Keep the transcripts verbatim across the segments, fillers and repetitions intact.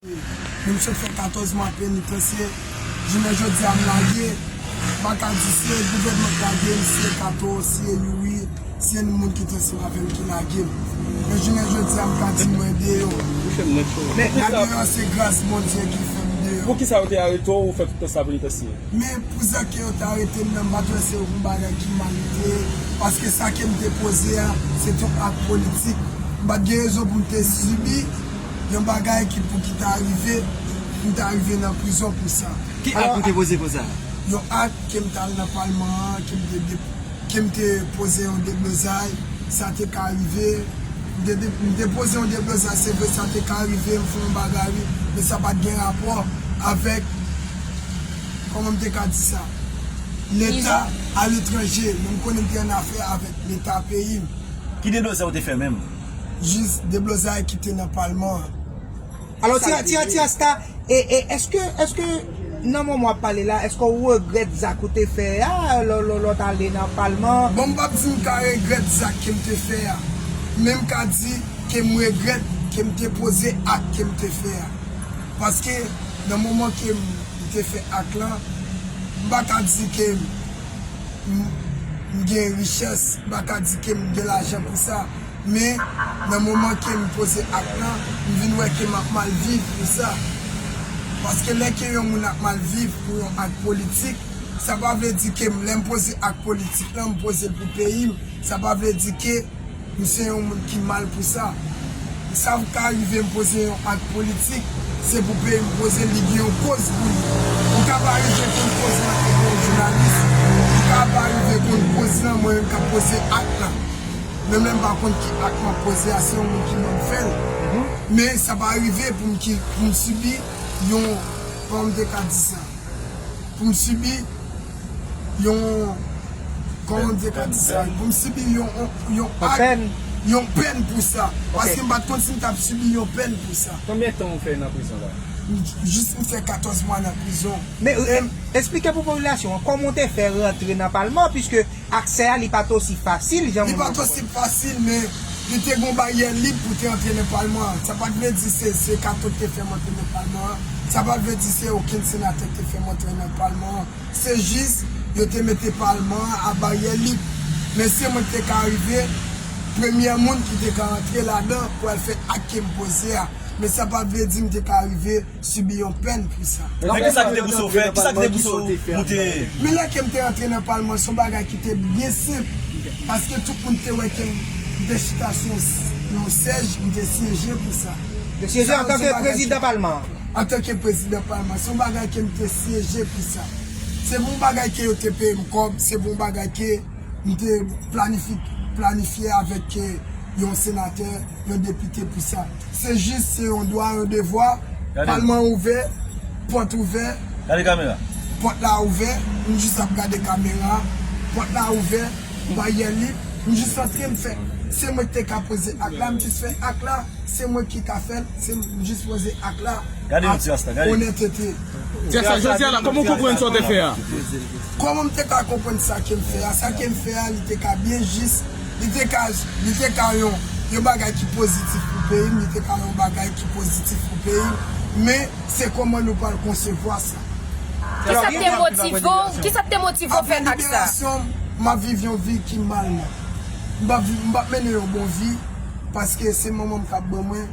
Men m sot fè katòz mwa penitansye. Jounen jodi a m lage. M pa ka di se gouvènman k lage m, si se Kato, si se Youri, si se moun ki te ansanm avè m ki lage m. Men jounen jodi a m ka di mwen deyò. Ou fè m nèt cho. Men Mwen deyò se gras Bondye ki fè m deyò. Poukisa yo te arete w, ou fè tout tan sa penitansye? Men pou zak ke yo te arete m nan, m pa t wè se yon bagay ki mal li te ye, paske sa ke m te poze a, se te yon ak politik. M pa t gen rezon pou m te sibi yon bagay ki pou ki ta rive, pou m ta rive nan prizon pou sa. Ki ak ou te poze konsa? Yon ak ke m t al nan palman an, ke m te, ke m te poze yon deblozay, sa te ka rive. M te, de- m te poze yon deblozay, se vre sa te ka rive, m fè yon bagay, wi, men sa pa t gen rapò avèk, kòman m te ka di sa? Leta aletranje, men m konnen m te annafè avèk Leta peyi m. Ki deblozay ou te fè menm? Jis deblozay ki te nan palman an. Alò, ti, ti, ti Rasta, e, e, èske, èske nan moman w ap pale la, èske w regrèt zak ou te fè a, lò, lò, lò w t ale nan palman? Bon, m p ap di m ka regrèt zak ke m te fè a, men m ka di ke m regrèt ke m te poze ak ke m te fè a. Paske nan moman ke m te fè ak lan, m pa ka di ke m, m gen richès, m pa ka di ke m gen lajan pou sa. Men, nan moman ke m poze ak lan, m vin wè ke m ap mal viv pou sa. Paske lè ke yon moun ap mal viv pou yon ak politik, sa pa vle di ke m, lè m poze ak politik lan, m poze l pou peyi m. Sa pa vle di ke m se yon moun ki mal pou sa. Sa ka rive m poze yon ak politik, se pou peyi m poze l, li gen yon koz pou li. Ou ka pa rive konn koz lan tankou yon jounalis. Ou ka pa rive konn koz lan, mwen menm k ap poze ak lan. Menm lè m pa konn ki ak m ap poze a, se yon moun ki ban m fè l. Men sa pa rive pou m ki, pou m sibi yon, kòman m te ka di sa? Pou m sibi yon, kòman m te ka di sa? Pou m sibi yon, yon, yon ak, Pèn. Yon pèn pou sa. Paske m pa t konn si m t ap sibi yon pèn pou sa. Konbyen tan ou fè nan prizon la? Jis m fè katòz mwa nan prizon. Men, e, eksplike pou popilasyon an kòman w te fè rantre nan palman, piske aksè a li pa t osi fasil, jan Li moun pa t osi fasil, men li te gon baryè lib pou te antre nan palman an. Sa pa t vle di se, se Kato ki te fè m antre nan palman an. Sa pa t vle di se okenn senatè ki te fè m antre nan palman an. Se jis, yo te mete palman an a baryè lib. Men se mwen ki te ka rive, premyè moun ki te ka antre ladan pou al fè ak ke m poze a. Men sa pa vle di m te ka rive sibi yon pèn pou sa. Men kisa ki te pouse w fè? Kisa ki te pouse w pou te... Men lè ke m te antre nan palman, se yon bagay ki te byen senp. Paske tout moun te wè ke m te chita sou yon, yon sèj, m te syeje pou sa. Te syeje antanke prezidan palman an. Antanke prezidan palman. Se yon bagay ke m te syeje pou sa. Se pou yon bagay ke yo te peye m kòb, se pou yon bagay ke m te planifi, planifye avèk ke yon senatè, yon depite pou sa. Se jis, se yon dwa, yon devwa. Palman ouvè, pòt ouvè. Gade kamera. Pòt la ouvè, m jis ap gade kamera. Pòt la ouvè, baryè lib, m jis antre, m fè. Se mwen ki te ka poze ak la, m jis fè ak la. Se mwen ki ka fè l, se m jis poze ak la. Gade yon ti Rasta, gade. Onètete. Ti Rasta, jodi a la, kòman w konprann sa w te fè a? Kòman m te ka konprann sa ke m fè a? Sa ke m fè a, li te ka byen jis. Li te ka, li te ka yon, yon bagay ki pozitif pou peyi m, li te ka yon bagay ki pozitif pou peyi m. Men, se kòman nou pral konsevwa sa. Kisa k te motive w? Kisa k te motive w fè ak sa? Liberasyon, m ap viv yon vi ki mal, mwen. M p ap viv, m p ap mennen yon bon vi, paske se manman m k ap ban mwen.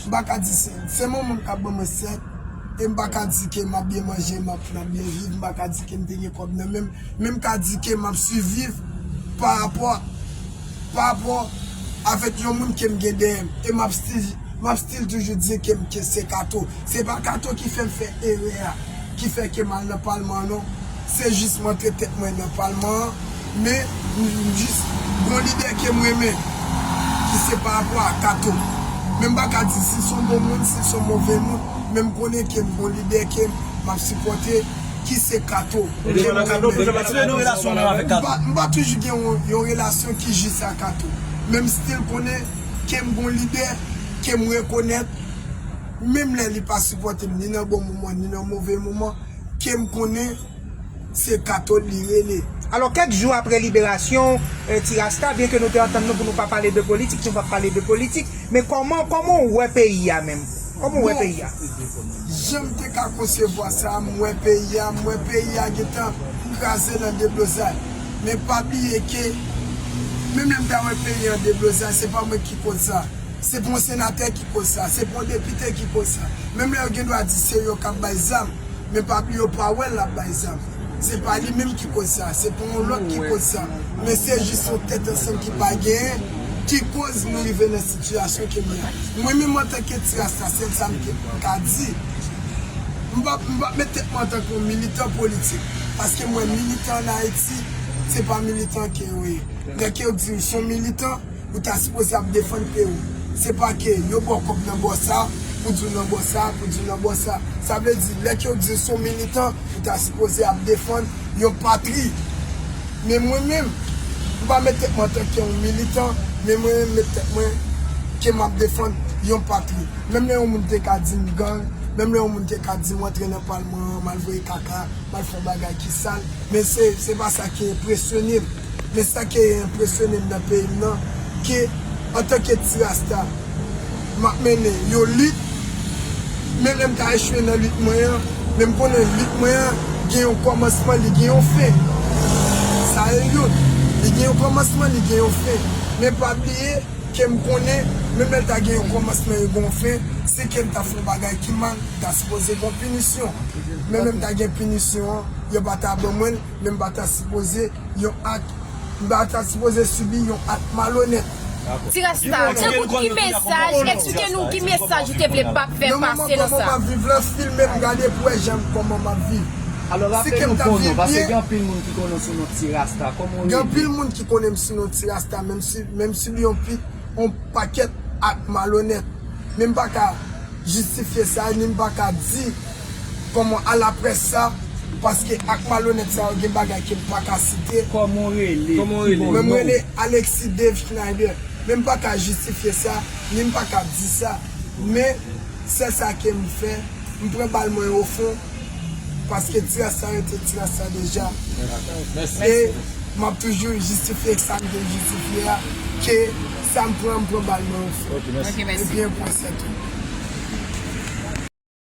M pa ka di se, se manman m k ap ban mwen sèt, e m pa ka di ke m ap byen manje, m ap, m ap byen viv, m pa ka di ke m te gen kòb nan men m, men m ka di ke m ap siviv pa rapò, pa rapò avèk yon moun ke m gen dèyè m, e m ap still, m ap still toujou di ke m, ke se Kato. Se pa Kato ki fè m fè erè a, ki fè ke m al nan palman an, non. Se jis m antre tèt mwen nan palman an, men m, m jis gon lidè ke m renmen, ki se pa rapò a Kato. Men m pa ka di si se yon bon moun, si se yon move moun, men m konnen ke m gon lidè ke m ap sipòte, ki se Kato. Ke m renmen. Ou te gen yon relasyon menm avèk M Kato? pa, m pa toujou gen yon, yon relasyon ki jis a Kato. Men m still konnen ke m gon lidè, ke m rekonèt, menm lè li pa sipòte m, ni nan bon moman, ni nan move moman, ke m konnen se Kato li rele. Alò, kèk jou apre liberasyon, e, Ti Rasta, byen ke nou te antann nou pou nou pa pale de politik, nou p ap pale de politik, men kòman, kòman w wè peyi a menm? Kòman w wè peyi a? Jan m te ka konsevwa sa, m wè peyi a, m wè peyi a gentan kraze nan deblozay. Men pa bliye ke, menm lè m ta wè peyi an deblozay, se pa mwen ki koz sa. Se pa yon senatè ki koz sa, se pa yon depite ki koz sa. Menm lè yo gen dwa di se yo k ap bay zam, men pa bliye yo pa wè l ap bay zam. Se pa li menm ki koz sa, se pa yon lòt ki koz sa. Men se jis yon tèt ansanm ki pa genyen ki koz nou rive nan sitiyasyon ke nou ye a. Mwen menm antanke ti rasta, sèl sa m ke m ka di, m p ap, m p ap met tèt mwen antanke yon militan politik. Paske m wè militan ann Ayiti, se pa militan ke yo ye. Lè ke yo di w se yon militan, ou ta sipoze ap defann peyi w. Se pa ke yo ba w kòb nan bò sa, pou di w nan bò sa, pou di w nan bò sa. Sa vle di, lè ke yo di w se yon militan, ou ta sipoze ap defann yon patri. Men mwen menm, m pa met tèt mwen antanke yon militan, men mwen menm met tèt mwen ke m ap defann yon patri. Menm lè yon moun te ka di m gang, menm lè yon moun te ka di m antre nan palman an, m al voye kaka, m al fè yon bagay ki sal, men se, se pa sa ki enpresyone m. Men sa ki enpresyone m nan peyi m nan, ke antanke ti rasta, m ap mennen yon lit, men lè m ta echwe nan lit mwen an, men m konnen lit mwen an gen yon kòmansman, li gen yon fen. Sa e youn. Li gen yon kòmansman, li gen yon fen. Men pa bliye ke m konnen, menm lè l ta gen yon kòmansman, li gen yon fen, se ke m ta fè yon bagay ki mal, m ta sipoze gen yon pinisyon. Men lè m ta gen pinisyon an, yo pa ta ban mwen l, men m pa ta sipoze yon ak, m pa ta sipoze sibi yon ak malonèt. Ti rasta, tankou ki mesaj, eksplike nou ki mesaj ou te vle pa fè pase nan sa. Nan moman kòman m ap viv la, filme m gade pou wè jan kòman m ap viv. Alò, raple nou pou nou, paske gen anpil moun ki konnen w sou non ti rasta. Kòman w rele? Gen anpil moun ki konnen m sou non ti rasta, menm si, menm si li yon pi, yon pakèt ak malonèt. Men m pa ka jistifye sa, ni m pa ka di kòman alaprès sa, paske ak malonèt sa yo gen bagay ke m pa ka site. Kòman w rele? Kòman w rele? Mwen, m rele Alexis Dave Schneider. Men m pa ka jistifye sa, ni m pa ka di sa. Men, sèl sa ke m fè, m pran bal mwen ofon, paske ti rasta rete ti rasta deja. E m ap toujou jistifye sa m te jistifye a, ke sa m pran, m pran bal mwen ofon. Ok, mèsi. Ebyen, pwen, se tou.